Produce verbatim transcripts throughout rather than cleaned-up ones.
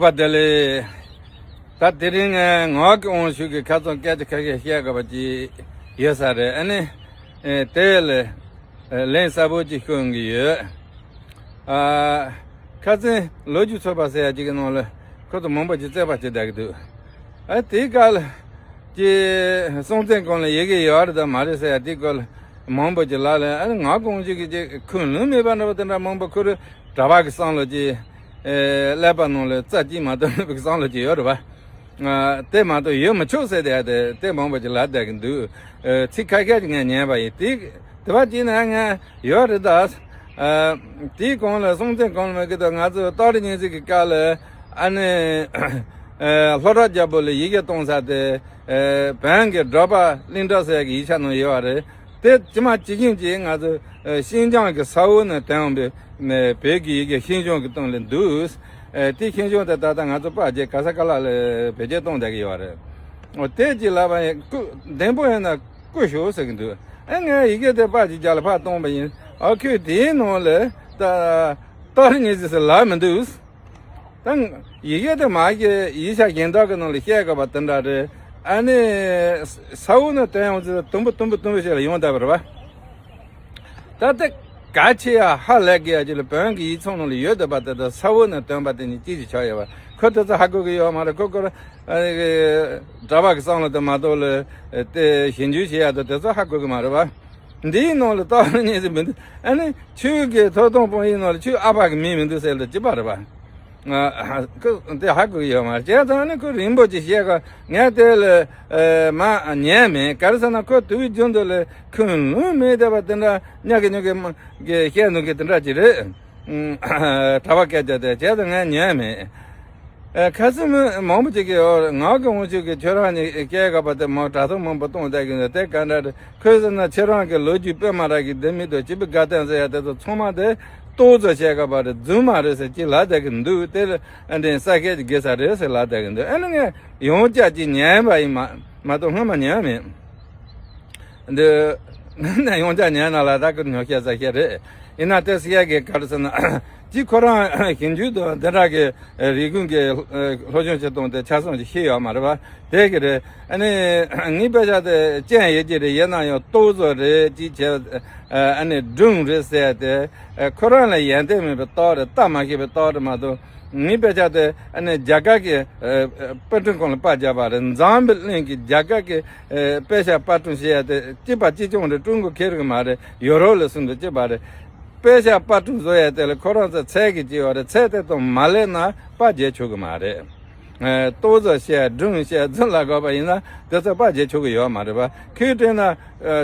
པ་དེ་ལས། ད་དེ་རིང་ངག་གི་དབང་ཕྱུག་གི་ཁ་ཚོན་སྐད་ཆ་ཁ་ཤས་བཤད་དགོས་པ་ཅིག་ཡོད་ས་རེད། ཨ་ནི། ཨེ། དེ་ལ། ཨེ། ལན་གསལ་པོ་ཅིག་ཤོད་གི་ཡོད། ཨ། ཁ་སང་ལོ་རྒྱུས་ཚོགས་པ་ཟེར་ཡ་ཅིག་གི་ནང་ལ་ཁོ་ཚོ་མང་པོ་ཅིག་རྩོད་པ་བྱེད་བསྡད་ཀྱི་འདུག་ཨ། དེའི་སྐབས་ལ་ཀྱི་སྲོང་བཙན་སྒམ་ལ་ཡི་གེ་ཡོད་རེད་དམ་མ་རེད་ཟེར་ཡ་དེའི་སྐོར་ལ་མང་པོ་ཅིག་ལབ་ལ། ཨ་ནི་ངག་གི་དབང་ཕྱུག་གིས་ཅིག་ཁུངས་ལུང་མེད་པ་འདྲ་པོ་དེ་འདྲ་མང་པོ། ཁོ་རང་གྲྭ་པ་གི་བསམ་བློ་ཅིག་ཨེ། ཀླད་པ་ནང་ལ་རྩ་གཅིག་མ་གཏོགས་མེད་པའི་བསམ་བློ་ཅིག་ཡོད་རེད་པ། ཨ། དེ་མ་གཏོགས་ཡོད་མི་ཆོག་ཟེར་བསྡད་དེ། དེ་མང་པོ་ཅིག་ལབ་བསྡད་ཀྱི་འདུག་ཨེ། ཚིག་ཁ་ཤས་ཅིག་ངས་ཉན་པ་ཡིན། དེ་དེ་བ་ཅིག་ན་ང་ཡོད་རེད་ད། ཨ། དེའི་གོང་ལ་སྲོང་བཙན་གོང་ལ་མ་གི་དང་ང་ཚོ་སྟག་རི་གཉན་གཟིགས་ཀྱི་སྐབས་ལ་ཨ་ནི། ཨེ། ལྷོ་བྲག་རྒྱལ་པོ་ལ་ཡི་གེ་གཏོང་ས་དེ། ཨེ། བོན་གྱི་སྒྲོལ་པ་གླིང་གྲགས་ཟེར་གྱི་ཡིག་ཆ་ནང་ཡོད་པ་རེད། དེ་ཇི་མ་ཇི་བཞིན་གྱིས་ང་ཚོ་ཤིན་ཅང་གི་ས་འོག་ནས་ཐོན་པའི་བོད་ཀྱི་ཡི་གེ་ཤིང་གཞོང་གི་སྟེང་ལ་འདུག་ཨེ། དེ་ཤིང་གཞོང་དེ་ད་ལྟ་ང་ཚོ་པར་རྒྱག་ག་ས་ག་ལ་ལ་བེད་སྤྱོད་གཏོང་བསྡད་ཀྱི་ཡོད་རེད། འོ། དེ་ཅིག་ལབ་པ་ཡིན། བདེན་པོ་ཡིན་ན་བརྐུ་ཤོག་ཟེར་གྱི་འདུག་ཨེ། ངས་ཡི་གེ་དེ་པར་ཅིག་རྒྱག་ལ་ཕར་གཏོང་པ་ཡིན། ཨ། ཁོས་དེའི་ནང་ལ་ད་སྟག་རི་གཉན་གཟིགས་ཟེར་ལབ་མི་འདུག་ད་ཡི་གེ་དེ་མ་གི་ཡིག་ཆ་གཞན་དག་གི་ནང་ལ་བཤད་དགོས་པ་དེ་འདྲ་རེད། ཨ་ནི་ས་འོག་ནས་ཐོན་ཡོང་ཚེ་དུམ་བུ་དུམ་བུ་དུམ་བུ་ཞིག་ལ་ཡོང་བསྡད་པ་རེད་པ། ད་དེ་གལ་ཆེ་ཡ་ཧ་ལས་དགོས་ཡ་ཅིག་ལ་བོན་གྱི་ཡིག་ཚང་ནང་ལ་ཡོད་བསྡད་པ་དེ་དང་ས་འོག་ནས་ཐོན་པ་དེ་གཉིས་གཅིག་ཅིག་ཆགས་ཡོད་པ། ཁོ་དེ་ཚོ་ཧ་གོ་གི་ཡོད་མ་རེད། ཁོ་ཁོ་རང་གྲྭ་པ་གི་བསམ་བློ་དེ་མ་གཏོགས་ལ་དེ་ཞིབ་འཇུག་བྱེད་ཡ་དང་དེ་ཚོ་ཧ་གོ་གི་མ་རེད་པ། འདིའི་ནང་ལ་སྟག་རི་གཉན་གཟིགས་མི་འདུག་ཨ་ནི་ཁྱོད་ཀྱི་ཐོབ་ཐང་དཔང་ཡིག་ནང་ལ་ཁྱོད་ཨ་ཕ་གི་མིང་མི་འདུག་ཟེར་ལ་ཅི་པ་རེད་པ། ཨ། ཁོ་དེ་ཧ་གོ་གི་ཡོད་མ་རེད། བྱས་ཙང་ནི་ཁོ་རིང་པོ་ཅིག་བཤད་ག་ངས་དེ་ལ་ཨ་མ་ཉན་མེད། ག་རེ་ཟེར་ན་ཁོ་དུས་རྒྱུན་དུ་ལ་ཁུངས་ལུང་མེད་བསྡད་པ་དེ་འདྲ་ཉག་གི་ཉོག་གི་མ་གི་བཤད་འདུག་གི་དེ་འདྲ་ཅིག་རེད། ཨ། གྲྭ་པ་སྐད་ཆ་དེ། བྱས་ཙང་ངས་ཉན་མེད། ཨེ། ཁ་སང་མི་མང་པོ་ཅིག་གིས། འོ། ངག་གི་དབང་ཕྱུག་གིས་ཁྱོད་རང་གཉིས་སྐད་ག་པ་དེ་མང་དྲ་ཐོག་མང་པོ་གཏོང་བསྡད་ཀྱི་འདུག་དེ་ག་འདྲ་རེད། ཁོས་ཟེར་ན་ཁྱེད་རང་གི་ལོ་རྒྱུས་དཔེ་མ་རག་གི་ལྡེ་མིག་དང་སྤྱི་པའི་དགའ་སྟོན་ཟེར་ཡ་དེ་ཚོ་ཚང་མ་དེ་ཏོག་ཙམ་བཤད་ག་པ་རེད། རྫུན་མ་རེད་ཟེར་ཅིག་ལབ་བསྡད་ཀྱི་འདུག་དེ་ལ་ཨ་འདྲེན་ས་སྐད་ཅིག་དགོས་ས་རེད་ཟེར་ལབ་བསྡད་ཀྱི་འདུག་ཨ་ནི་ངས་ཡང་བསྐྱར་ཅིག་ཉན་པ་ཡིན་མ་མ་གཏོགས་སྔོན་མ་ཉན་མེད། འདི་ནས་ཡང་བསྐྱར་ཉན་ན་ལ་ད་ཀུན་ཉོ་བཤད་ས་བཤད་རེད། ཡིན་ན་དེ་སི་ཡ་གི་ག་རེ་ཟེར་ན། གཅིག་ཁོ་རང་ཞིབ་འཇུག་དང་འདི་འདྲ་གི་རིག་གཞུང་གི་སློབ་སྦྱོང་བྱེད་སྟངས་དེ་ཆ་ཚང་ཞིག་ཤེས་ཡོད་མ་རེད་པ། དེ་གི་རེད། ཨ་ནི་ངའི་དཔེ་ཆ་དེ་སྤྱན་ཡོད་ཀྱི་རེད། ཡིན་ན་ཡང་ཏོག་ཙམ་རེད་ཅིག་བྱས། ཨ་ནི་སྒྲུང་རེད་ཟེར་ཏེ། ཁོ་རང་ལ་ཡོན་ཏན་མེད་པའི་རྟགས་རེད། ལྟ་མ་ཤེས་པའི་རྟགས་རེད་མ་གཏོགས། ངའི་དཔེ་ཆ་དེ་ཨ་ནི་རྒྱ་གར་གྱི་ཨ་ཨ་དཔེ་སྐྲུན་ཁང་ལ་པར་བརྒྱབ་པ་རེད། འཛམ་བུ་གླིང་གི་རྒྱ་གར་གྱི་ཨ་དཔེ་ཆ་པར་སྐྲུན་བྱེད་ཡ་དེ་གཅིག་པ་གཅིག་རྐྱང་རེད། ཀྲུང་གོ་ཁེལ་གི་མ་རེད། ཡོ་རོབ་ལ་སོང་དུས་གཅིག་པ་རེད། དཔེ་ཆ་པར་སྐྲུན་བཟོ་ཡ་དེ་ལ་ཁོ་རང་ཚོ་ཚད་ཀྱི་གཅིག་པ་རེད། ཚད་དེ་དང་མ་སླེབས་ན་པར་རྒྱག་ཆོག་གི་མ་རེད། ཨ་ཏོག་ཙམ་བཤད། སྒྲུང་བཤད། རྫུན་ལ་དགོས་པ་ཡིན་ན་དེ་ཚོ་པར་རྒྱག་ཆོག་གི་ཡོད་མ་རེད་པ། ཁོས་བྲིས་ན་ཨ་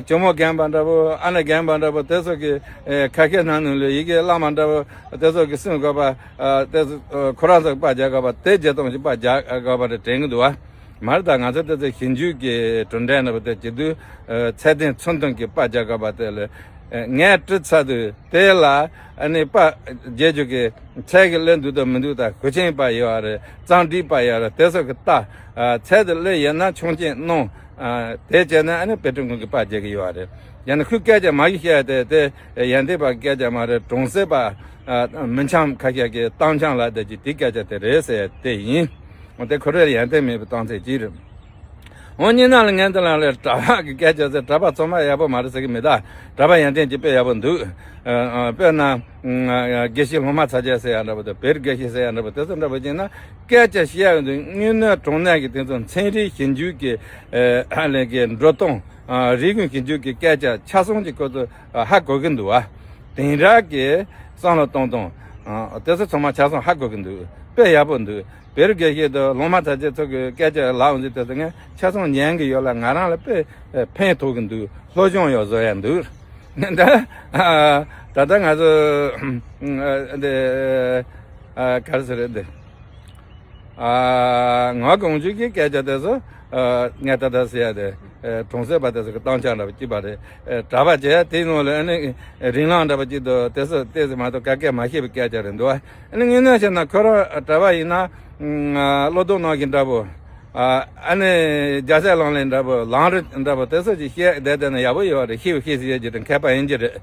ཇོ་མོ་རྒན་པ་འདྲ་པོ། ཨ་ནེ་རྒན་པ་འདྲ་པོ། དེ་ཚོ་གི་ཨ་ཁ་ཤས་ནང་ནས་ལོས་ཡི་གེ་བླ་མ་འདྲ་པོ་དེ་ཚོ་གི་གསུང་དགོས་པ། ཨ་དེ་ཚོ་ཨ་ཁོ་རང་ཚོ་གི་པར་རྒྱག་དགོས་པ། དེ་བརྒྱ་སྟོང་ཞིག་པར་རྒྱག་དགོས་པ་རེད་དྲན་གི་འདུག་བ། མ་རེད། ད་ང་ཚོ་དེ་ཚོ་ཞིབ་འཇུག་གི་གྲུབ་འབྲས་འདྲ་པོ་དེ་བྱེད་དུས། ཨ་ཚད་ལྡན་ཚུལ་མཐུན་གྱི་པར་རྒྱག་དགོས་པ་དེ་ལ་ཨ་ངས་བྲིས་ཚར་དུས་དེ་ལ་ཨ་ནི་པར་རྒྱག་རྒྱུ་གི་ཚད་ཀྱི་སླེབས་འདུག་དང་མི་འདུག་ད་གོས་ཆེན་པར་ཡོད་རེད། གཙང་སྦྲའི་པར་ཡོད་རེད། དེ་ཚོ་གི་ལྟ། ཨ་ཚད་དེ་སླེབས་ཡོད་ན་ཆུང་ཆེན་གནང་། ཨ་དེ་བྱས་ན་ཨ་ནི་དཔེ་སྐྲུན་ཁང་གི་པར་རྒྱག་གི་ཡོད་རེད། ཡང་ན་ཁོའི་སྐད་ཆ་མ་གཞི་བཤད་དེ་དེ་ཡོན་ཏན་པ་གི་སྐད་ཆ་མ་རེད། གྲོང་གསེབ་པ་ཨ་མི་འཆམ་ཁ་ཤས་ཀྱི་གཏམ་འཆམ་ལབ་བསྡད་ཀྱི་དེའི་སྐད་ཆ་དེ་རེད་ཟེར་དེ་ཡིན། འོ་དེ་ཁོ་རེར་ཡོན་ཏན་མེད་པའི་གཏམ་ཚིག་ཅིག་རེད། འོ་ཉིན་ནང་ལ་ངས་འདི་ལ་ལས་གྲྭ་པ་གི་སྐད་ཆ་ཟེར། གྲྭ་པ་ཚང་མ་ཡག་པོ་མ་རེད་ཟེར་གི་མེད། ད་གྲྭ་པ་ཡོན་ཏན་ཅིག་དཔེ་ཡག་པོ་འདུག་ཨ་ཨ་དཔེར་ན་ཨ་དགེ་བཤེས་སློབ་མ་ཚ་རྒྱལ་ཟེར་ཡ་འདྲ་པོ་དང་། བེར་དགེ་བཤེས་ཟེར་ཡ་འདྲ་པོ་དེ་ཚོ་འདྲ་པོ་ཅིག་ན་སྐད་ཆ་བཤད་ཡ་འདུག་དངོས་གནས་དྲང་གནས་ཀྱི་དེ་ཚོ་ཚན་རིག་ཞིབ་འཇུག་གི་ཨ་ལས་ཀྱི་འགྲོ་སྟངས། ཨ་རིག་གཞུང་ཞིབ་འཇུག་གི་སྐད་ཆ་ཆ་ཚང་ཅིག་ཁོ་ཚོ་ཨ་ཧ་གོ་གི་འདུག་བ། དེང་རབས་ཀྱི་བསམ་བློ་གཏོང་སྟངས། ཨ་དེ་ཚོ་ཚང་མ་ཆ་ཚང་ཧ་གོ་གི་འདུག་དཔེ་ཡག་པོ་འདུག་བེར་དགེ་བཤེས་དང་སློབ་མ་ཚ་རྒྱལ་ཚོ་གི་སྐད་ཆ་ལབ་འོང་དུས་དེ་ཚོ་ངས་ཆ་ཚང་ཉན་གི་ཡོད་ལ། ང་རང་ལ་དཔེ་ཕན་ཐོགས་གི་འདུག་སློབ་སྦྱོང་ཡང་བཟོ་ཡ་འདུག་ད་ད་ལྟ་ང་ཚོ་ཨ་འདི་ཨ་ག་རེ་ཟེར་རེད། འདི་ཨ་ངག་གི་དབང་ཕྱུག་གི་སྐད་ཆ་དེ་ཚོ་ཨ་ངས་ད་ལྟ་ཟེར་ཡ་དེ་ཨ་གྲོང་གསེབ་པ་དེ་ཚོ་གི་གཏམ་འཆམ་འདྲ་པོ་གཅིག་པ་རེད། ཨ་གྲྭ་པ་བྱས་དེའི་ནང་ལ་ཨ་ནི་རིང་ལངས་འདྲ་པོ་གཅིག་འདུག་དེ་ཚོ་ཏོག་ཙམ་མ་གཏོགས་ག་གེ་མ་ཤེས་པའི་སྐད་ཆ་རེད་འདུག་ཨ་ནི་དངོས་གནས་བཤད་ན་ཁོ་རང་གྲྭ་པ་ཡིན་ན་ཨ་བློ་ལྡོག་གནང་གི་འདྲ་པོ། ཨ་ནི་རྒྱལ་སྲས་ལག་ལེན་འདྲ་པོ། ལམ་རིམ་འདྲ་པོ་དེ་ཚོ་ཅིག་བཤད་བསྡད་བསྡད་ན་ཡག་པོ་ཡོད་རེད། ཤེས་བ་ཤེས་ཟེར་ཡོད་ཀྱི་རེད། མཁས་པ་ཡིན་གྱི་རེད།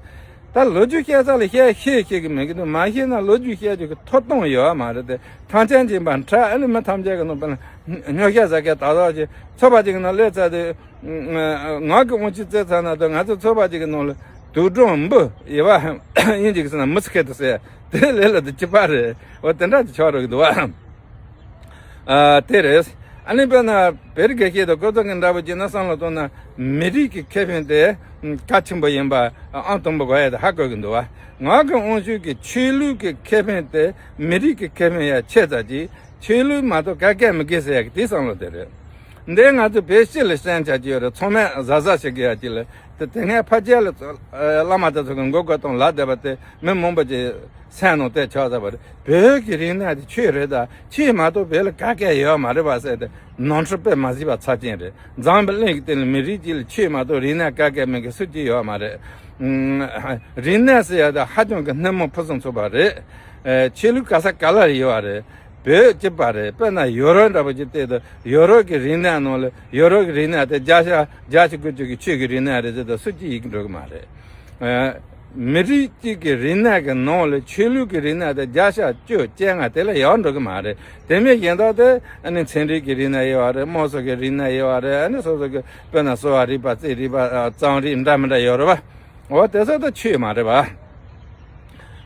ད་ལོ་རྒྱུས་བཤད་ས་ལ་བཤད་ཤེས་ཤེས་ཀྱི་མེད་ཀྱི་འདུག་མ་ཤེས་ན་ལོ་རྒྱུས་བཤད་རྒྱུ་གི་ཐོབ་ཐང་ཡོད་མ་རེད་དེ། ཐང་ཆེན་གྱི་འབའ་ཁྲ་ཨ་ནི་མི་ཐམས་ཅད་ཀྱི་ནང་པ་ན་སྨྱོ་ཤ་ཟ་མཁན་ད་དག་ཅིག་ཚོགས་པ་ཅིག་གི་ནང་སླེབས་ཚར་དུས། ང་གི་དབང་ཆུ་བཙལ་ཚར་ན་ད་ང་ཚོ་ཚོགས་པ་ཅིག་གི་ནང་ལ་དུག་སྦྲང་འབུ་ཡོད་པ་ཡིན་ཅིག་ཟེར་ན་མི་ཚེ་ཁེ་ཏུ་ཟེར་དེ་ལས་ལ་དུ་ཅི་པ་རེད། འོ་དེ་འདྲ་ཅིག་ཆགས་རོགས་གི་འདུག་བ། ཨ་དེ་རེད། ཨ་ནི་དཔེར་ན་བོད་རིགས་སྐད་ཤེས་དང་ཁོ་ཚོ་གི་འདྲ་པོ་བྱས་ན་བསམ་བློ་གཏོང་ན་མི་རིགས་ཀྱི་ཁེ་ཕན་དེ་གལ་ཆེན་པོ་ཡིན་པ་ཨང་དང་པོ་གོ་ཡ་དེ་ཧ་གོ་གི་འདུག་བ། ང་གི་དབང་ཤུགས་ཀྱི་ཆོས་ལུགས་ཀྱི་ཁེ་ཕན་དེ་མི་རིགས་ཀྱི་ཁེ་ཕན་ཡ་ཆེ་ཙམ་གྱིས་ཆོས་ལུགས་མ་གཏོགས་ག་གེ་མི་དགོས་ཟེར་ཡ་གི་དེ་བསམ་བློ་དེ་རེད། འདི་ང་ཚོ་བོད་སྤྱི་ལ་ཤན་ཆ་གི་ཡོད་རེད། ཚང་མས་གཟབ་གཟབ་བྱེད་དགོས་ཡ་གཅིག་ལ་དེ་དེ་སྔའི་ཕ་རྒྱལ་ལ་བླ་མ་དེ་ཚོ་གི་མགོ་སྐོར་གཏོང་ལབ་བསྡད་པ་དེ་མི་མང་པོ་ཅིག་སེམས་ནང་དེ་ཆགས་བསྡད་པ་རེད། བོད་ཀྱི་རིག་གནས་དེ་ཆོས་རེད་ད། ཆོས་མ་གཏོགས་བོད་ལ་ག་གེ་ཡོད་མ་རེད་པ་ཟེར་ཏེ་ནོར་འཁྲུལ་དཔེ་མ་གཟིགས་པ་ཚབས་ཆེན་རེད། འཛམ་བུ་གླིང་གི་སྟེང་ལ་མི་རིགས་གཅིག་ལ་ཆོས་མ་གཏོགས་རིག་གནས་ག་གེ་མེད་མཁན་སུ་གཅིག་ཡོད་མ་རེད། རིག་གནས་ཟེར་ཡ་དེ་ཧ་ཅང་གི་སྣེ་མོ་ཕུན་སུམ་ཚོགས་པ་རེད། ཆོས་ལུགས་ག་ས་ག་ལ་ཡོད་པ་རེད། བོད་སྐྱིད་པ་རེད། དཔེར་ན་ཡོ་རོབ་འདྲ་པོ་ཅིག་བལྟས་དུས་ཡོ་རོབ་ཀྱི་རིག་གནས་ནང་ལ་ཡོ་རོབ་ཀྱི་རིག་གནས་དེ་བརྒྱ་ཆ་བརྒྱད་ཅུ་དགུ་བཅུ་གི་ཆོས་ཀྱི་རིག་གནས་རེད་ཟེར་དུས་སུ་གཅིག་ཡིད་ཀྱི་འགྲོ་གི་མ་རེད། མི་རིགས་གཅིག་གི་རིག་གནས་ཀྱི་ནང་ལ་ཆོས་ལུགས་ཀྱི་རིག་གནས་དེ་བརྒྱ་ཆ་བཅུ་བཅོ་ལྔ་དེ་ལས་ཡག་འགྲོ་གི་མ་རེད། དེ་མིན་གཞན་དག་དེ་ཨ་ནི་ཚན་རིག་གི་རིག་གནས་ཡོད་པ་རེད། དམངས་སྲོལ་གྱི་རིག་གནས་ཡོད་པ་རེད། ཨ་ནི་སོ་སོ་གི་དཔེར་ན་གསོ་བ་རིག་པ་རྩིས་རིག་པ་ཨ་རྩོམ་རིག་འདྲ་མི་འདྲ་ཡོད་རེད་པ། འོ་དེ་ཚོ་ད་ཆོས་མ་རེད་པ།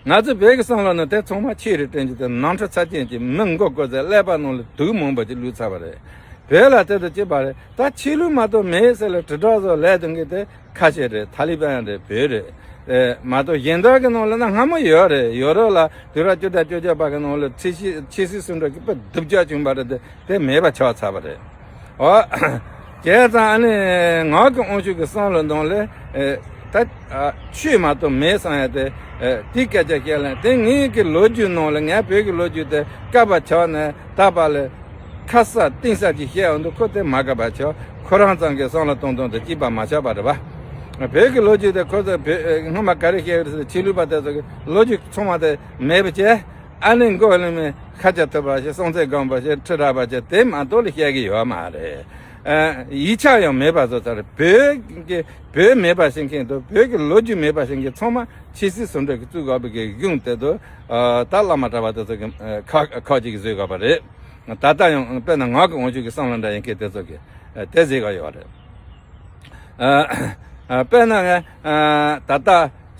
ང་ཚོ་བོད་ཀྱི་བསམ་བློ་ནང་དེ་ཚང་མ་ཆོས་རེད་དྲན་གྱི་དེ་ནོར་འཁྲུལ་ཚབས་ཆེན་གྱིས་མི་མགོ་སྐོར་ཚེ་ཀླད་པ་ནང་ལ་དུག་མང་པོ་ཅིག་བླུགས་ཚར་བ་རེད། བོད་ལ་དེ་ཚོ་བྱེད་པ་རེད། ད་ཆོས་ལུགས་མ་གཏོགས་མེད་ཟེར་ལ་དྲིལ་བསྒྲགས་བཟོ་ལས་དོན་གྱི་དེ་ཁ་ཤས་རེད། ཐ་ལི་བན་རེད། བོད་རེད། ཨེ་མ་གཏོགས་གཞན་དག་གི་ནང་ལ་ན་སྔ་མོ་ཡོད་རེད། ཡོ་རོབ་ལ་དུས་རབས་བཅུ་དང་བཅོ་བརྒྱད་པ་གི་ནང་ལ་ཆོས་སྲིད་ཆོས་སྲིད་ཟུང་འབྲེལ་གྱི་དཔེ་སྡུག་ཅག་བྱུང་བ་རེད་དེ། དེ་མེད་པ་ཆགས་ཚར་བ་རེད། འོ། བྱས་ཙང་ཨ་ནི་ངག་གི་དབང་ཕྱུག་གི་བསམ་བློ་ནང་ལ་ཨེ་ད་ཨ་ཆོས་མ་གཏོགས་མེད་བསམ་ཡ་དེ་ཨེ་དེའི་སྐད་ཆ་བཤད་ལན་དེ། ངེད་ཀྱི་ལོ་རྒྱུས་ནང་ལ་ངའི་བོད་ཀྱི་ལོ་རྒྱུས་དེ་བཀབ་པ་ཆགས་ནས་ད་བར་ལ་ཁ་གསལ་གཏིང་གསལ་ཅིག་བཤད་འོང་དུས་ཁོ་དེ་མ་དགའ་བ་ཆགས། ཁོ་རང་ཚང་གི་བསམ་བློ་གཏོང་སྟངས་དེ་གཅིག་པ་མ་ཆགས་པ་རེད་པ། བོད་ཀྱི་ལོ་རྒྱུས་དེ་ཁོ་ཚོ་བོད་ཨེ་སྔོན་མ་ག་རེ་བཤད་ཡོད་རེད་ཟེར་ཆོས་ལུགས་པ་དེ་ཚོ་གི་ལོ་རྒྱུས་ཚང་མ་དེ་མེད་པ་བྱས། ཨ་ནི་མགོ་ལོན་མའི་ཁ་ཆ་ཐུབ་པ་ཞིག་སྲོང་བཙན་སྒམ་པོ་ཞིག་ཁྲི་རལ་པ་ཞིག་དེ་མ་གཏོགས་ལ་བཤད་ཀྱི་ཡོད་མ་རེད། ཨ་ཡིག་ཆ་ཡང་མེད་པ་བཟོ་ཚར། བོད་ཀྱི་བོད་མེད་པ་བྱེད་མཁན་དང་བོད་ཀྱི་ལོ་རྒྱུས་མེད་པ་བྱེད་མཁན་ཚང་མ་ཆོས་སྲིད་ཟུང་འབྲེལ་གྱི་བཙུགས་དགོས་པའི་གི་གཞུང་དེ་ཚོ་ད་བླ་མ་གྲྭ་པ་དེ་ཚོ་གི་ཁ་ཁ་ཅིག་གིས་བཟོས་དགོས་པ་རེད། ད་ལྟ་ཡང་དཔེར་ན་ངག་གི་དབང་ཕྱུག་གི་བསམ་བློ་འདྲ་ཡིན་མཁན་དེ་ཚོ་གིས་དེ་བཟོས་དགོས་ཡོད་རེད། ཨ་ཨ་དཔེར་ན་ང་ཨ་ད་ལྟ་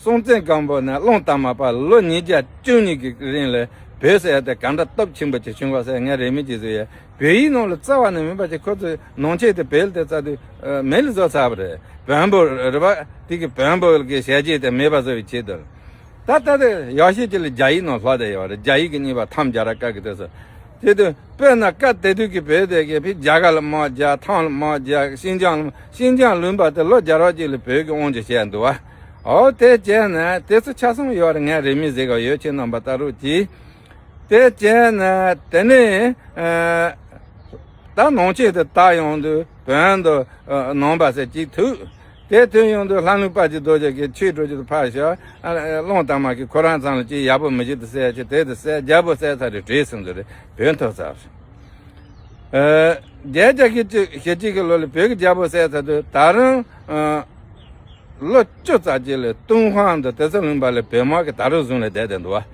སྲོང་བཙན་སྒམ་པོ་ནས་གླང་དར་མ་བར་ལོ་ཉིས་བརྒྱ་བཅུ་གཉིས་ཀྱི་རིང་ལ་བོད་ཟེར་ཡ་དེ་ག་འདྲ་སྟོབས་ཆེན་པོ་ཅིག་བྱུང་བ་ཟེར་ངས་རེ་མིག་ཅིག་བཟོས་ཡ། བོད་ཡིག་ནང་ལ་རྩ་བ་ནས་མེད་པ་ཅིག་ཁོ་ཚོས་ནང་ཆོས་དེ་བོད་ལ་དེ་རྩ་དུས་མེད་ལ་བཟོ་ཚར་བ་རེད། བོན་པོ་རེད་པ། དེ་གི་བོན་པོ་གི་ཞལ་ཆད་དེ་མེད་པ་བཟོ་བའི་ཆེད་དུ། ད་ལྟ་དེ་ཡག་ཤོས་ཅིག་ལ་རྒྱ་ཡིག་ནང་ལྷག་བསྡད་ཡོད་རེད། རྒྱ་ཡིག་གི་རྙིང་པ་ཐམ་རྒྱ་ར་ཀ་གི་དེ་ཚོ། དེ་དུས་དཔེར་ན་སྐབས་དེ་དུས་ཀྱི་བོད་དེ་གི་ཕི་རྒྱ་གར་ལ་དམག་རྒྱག་ཐང་ལ་དམག་རྒྱག་ཤིན་ཅང་ལ་ཤིན་ཅང་ལུང་པ་དེ་ལོ་བརྒྱ་རོགས་ཅིག་ལ་བོད་ཀྱི་དབང་ཆ་བྱས་འདུག་བ། འོ་དེ་བྱས་ན་དེ་ཚོ་ཆ་ཚང་ཡོད་རེད། ངས་རེ་མིག་གཟིགས་ག་ཡོད། ཁྱེད་རྣམ་པ་ལྟ་རོགས་གྱིས། དེ་བྱས་ན་དེ་ནས་ཨ་ད་ནང་ཆོས་དེ་དར་ཡོང་དུས་བོན་དང་ཨ་ནང་པ་ཟེར་གཅིག་ཐུག་དེ་ཐོན་ཡོང་དུས་ལྷ་ལུང་དཔལ་གྱི་རྡོ་རྗེ་གིས་ཆོས་སྒྲོལ་རྒྱུ་དེ་ཕར་བཞག་ཨ་གླང་དར་མ་གིས་ཁོ་རང་ཚང་ལ་ཅིག་ཡག་པོ་མི་བྱེད་དུ་ཟེར་ཡ་ཅིག་དེ་དེ་ཟེར་རྒྱལ་པོ་བསད་ཚར་རེད། བྲོས་སོང་དུ་རེད། བོད་ཐོབ་ཚར་རེད། ཨ་བརྒྱད་བརྒྱ་བཞི་བཅུ་ཞེ་གཅིག་གི་ལོ་ལ་བོད་ཀྱི་རྒྱལ་པོ་བསད་ཚར་དུས་ད་རུང་ཨ་ལོ་བཅུ་ཙམ་ཅིག་ལ་ཏུན་ཧོང་དང་དེ་ཚོ་ལུང་པ་ལ་བོད་དམག་གིས་ད་རུང་བཟུང་ལ་བསྡད་བསྡད་འདུག་བ།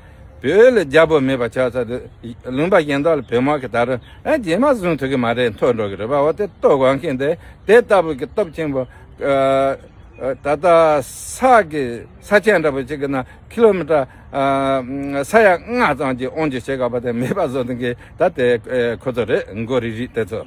བོད་ལ་རྒྱལ་པོ་མེད་པ་ཆགས་ཚར་དུས་ལུང་པ་གཞན་དག་ལ་བོད་དམག་གིས་ད་རུང་ཨ་རྗེས་མ་བཟུང་ཐུབ་ཀྱི་མ་རེད། འཐོར་འགྲོ་གི་རེད་པ། འོ་དེ་ལྟོ་གོན་མཁན་དེ་དེ་ལྟ་བུ་གི་སྟོབས་ཆེན་པོ་ཨ་ཨ་ད་ལྟ་ས་གི་ས་ཆ་འདྲ་པོ་ཅིག་གི་ནང་ཀི་ལོ་མི་ཊར་ཨ་ས་ཡ་ལྔ་ཙམ་གྱི་དབང་ཆ་བྱེད་དགོས་པ་དེ་མེད་པ་བཟོ་འདུག་གི། ད་དེ་ཨ་ཁོ་ཚོ་རེད། མགོ་རིལ་རིལ་དེ་ཚོ།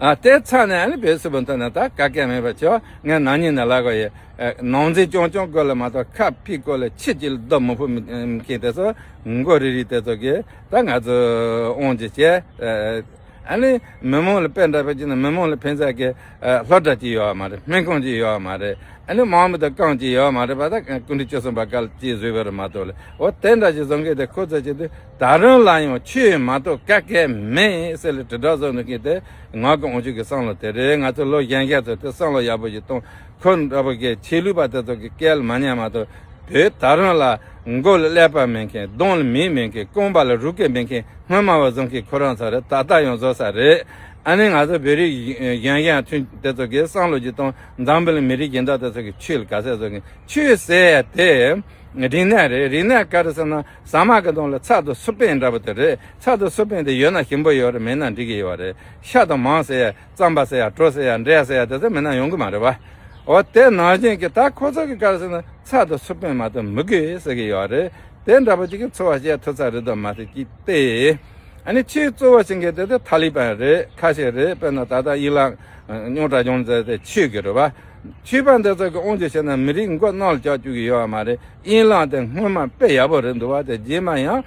ཨ་དེ་ཚ་ནས་ཨ་ནི་བོད་སིལ་བུ་མཐོ་ནས་ད་ག་གེ་མེད་པ་ཆོག་ངས་ནང་ཉིད་ནས་ལབ་དགོས་ཡོད། ཨ་ནང་འཛིང་རྐྱང་རྐྱང་དགོས་ལ་མ་གཏོགས་ཁ་ཕྱེ་དགོས་ལ་ཕྱི་གཅིག་ལ་རྡོ་མི་ཕོག་མཁན་དེ་ཚོ་མགོ་རིལ་རིལ་དེ་ཚོ་གིས་ད་ང་ཚོ་དབང་ཆ་བྱས། ཨ་ཨ་ནི་མི་མང་ལ་དཔེ་འདྲ་བོ་བྱས་ན་མི་མང་ལ་ཕན་ས་གི་ཨ་སློབ་གྲྭ་གཅིག་ཡོད་མ་རེད། སྨན་ཁང་གཅིག་ཡོད་མ་རེད། ཨ་ནི་མང་མི་དང་རྐང་གཅིག་ཡོད་མ་རེད་པ། ད་སྐུ་ཕྲེང་བཅུ་གསུམ་པ་སྐབས་ལ་གཅིག་བཟོས་པ་རེད་མ་གཏོགས་ལ། འོ་དེ་འདྲ་ཞིག་བཟོ་མཁན་དེ་ཁོ་ཚོ་བྱེད་དུས་ད་རུང་ལ་ཡང་ཆོས་མ་གཏོགས་ག་གེ་མེད་ཟེར་ལ་དྲིལ་བསྒྲགས་བཟོ་འདུག་མཁན་དེ་ངག་གི་དབང་ཕྱུག་གི་བསམ་བློ་དེ་རེད། ང་ཚོ་ལོ་གཞོན་གཞོན་ཚོ་དེ་བསམ་བློ་ཡག་པོ་ཞིག་གཏོང་། ཁོ་འདྲ་པོ་གི་ཆོས་ལུགས་པ་དེ་ཚོ་གི་སྐད་ལ་མ་ཉན་མ་གཏོགས་བོད་ད་རུང་ལ་མགོ་ལ་ཀླད་པ་མེད་མཁན། གདོང་ལ་མིག་མེད་མཁན། རྐང་པ་ལ་རུས་སྐལ་མེད་མཁན་སྔོན་མ་བ་བཟོ་མཁན་ཁོ་རང་ཚོ་རེད། ད་ལྟ་ཡང་བཟོ་ས་རེད། ཨ་ནི་ང་ཚོ་བོད་རིགས་གཞན་གཞན་མཐུན་དེ་ཚོ་གི་བསམ་བློ་གྱི་སྟོང་འཛམ་བུ་གླིང་མི་རིགས་གཞན་དག་དེ་ཚོ་གི་ཆོས་ལ་ག་ཚད་ཚོ་གི་ཆོས་ཟེར་ཡ་དེ་རིག་གནས་རེད། རིག་གནས་ག་རེ་ཟེར་ན་ཟ་མ་གི་དོན་ལ་ཚྭ་དང་སུར་པན་འདྲ་པོ་དེ་རེད། ཚྭ་དང་སུར་པན་དེ་ཡོད་ན་ཞིམ་པོ་ཡོད་རེད། མེད་ན་འགྲིག་གི་ཡོད་རེད། ཤ་དང་མང་ཟེར་ཡ། རྩམ་པ་ཟེར་ཡ། གྲོ་ཟེར་ཡ། འབྲས་ཟེར་ཡ་དེ་ཚོ་མེད་ན་ཡོང་གི་མ་རེད་བ། འོ་དེ་ནང་བཞིན་གྱི་ད་ཁོ་ཚོ་གི་ག་རེ་ཟེར་ན་ཚྭ་དང་སུར་པན་མ་གཏོགས་མི་དགོས་ཟེར་གི་ཡོད་རེད། དེ་འདྲ་པོ་ཅིག་གི་འཚོ་བ་བྱེད་ཐུབ་ས་རེད་དོ་མ་ཟད་ཅིག་སྟེ། ཨ་ནི་ཆོས་གཙོ་བོ་བྱེད་མཁན་དེ་དེ་ཐ་ལི་པན་རེད། ཁ་ཤས་རེད། དཔེར་ན་ད་ལྟ་དབྱི་ལང་རྙོག་དྲ་བྱུང་ཚེ་དེ་ཆོས་ཀྱི་རེད་བ། ཆོས་པ་འདི་ཚོ་གི་དབང་ཆ་བྱས་ན་མི་རིགས་མགོ་གནག་ལ་བཀྱག་བཅུག་གི་ཡོད་བ་མ་རེད། དབྱི་ལང་དེ་སྔོན་མ་དཔེ་ཡག་པོ་རེད་འདུག་བ། དེ་རྗེས་མ་ཡང་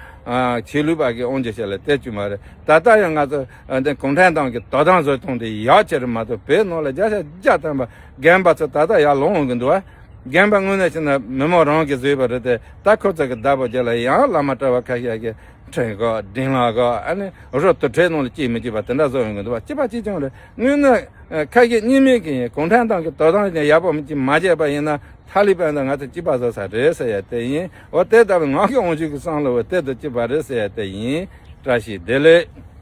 ཆོས་ལུགས་པ་གི་དབང་ཆ་བྱས་ལ་དེ་བཅུག་མ་རེད། ད་ལྟ་ཡང་ང་ཚོ་འདི་གུང་ཁྲན་ཏང་གི་དོ་དམ་བཟོ་སྟངས་དེ་ཡག་ཆེ་རེད་མ་གཏོགས་བོད་ནང་ལ་བརྒྱ་ཆ་བརྒྱ་ཐམ་པ་རྒན་པ་ཚོ་ད་ལྟ་ཡར་ལོངས་འོང་གི་འདུག་བ། རྒན་པ་དངོས་གནས་བྱས་ན་མི་མང་རང་གིས་བཟོས་པ་རེད་དེ། ད་ཁོ་ཚོ་གི་བདག་པོ་རྒྱབ་ལ་ཡང་བླ་མ་གྲྭ་བ་ཁ་ཤས་ཀྱིས་ཁྲིམས་གོ་སྒྲིག་ལམ་གོ་ཨ་ནི་རུ་དུར་ཁྲོད་ནང་ལ་སྐྱེལ་མི་བཅུག་པ་དེ་འདྲ་བཟོ་ཡོང་གི་འདུག་བ། གཅིག་པ་གཅིག་རྐྱང་རེད། དངོས་གནས་ཁ་ཞེ་གཉིས་མེད་ཀྱི་ཡིན། གུང་ཁྲན་ཏང་གི་དོ་དམ་ཡག་པོ་མི་གཅིག་མ་བྱས་པ་ཡིན་ན་ཐ་ལི་པན་དང་ང་ཚོ་གཅིག་པ་བཟོ་ས་རེད་ཟེར་ཡ་དེ་ཡིན། འོ་དེ་ལྟ་བུའི་ངག་གི་དབང་ཕྱུག་གི་བསམ་བློ་བ་དེ་དང་གཅིག་པ་རེད་ཟེར་ཡ་དེ་ཡིན། བཀྲ་ཤིས་བདེ་ལེགས།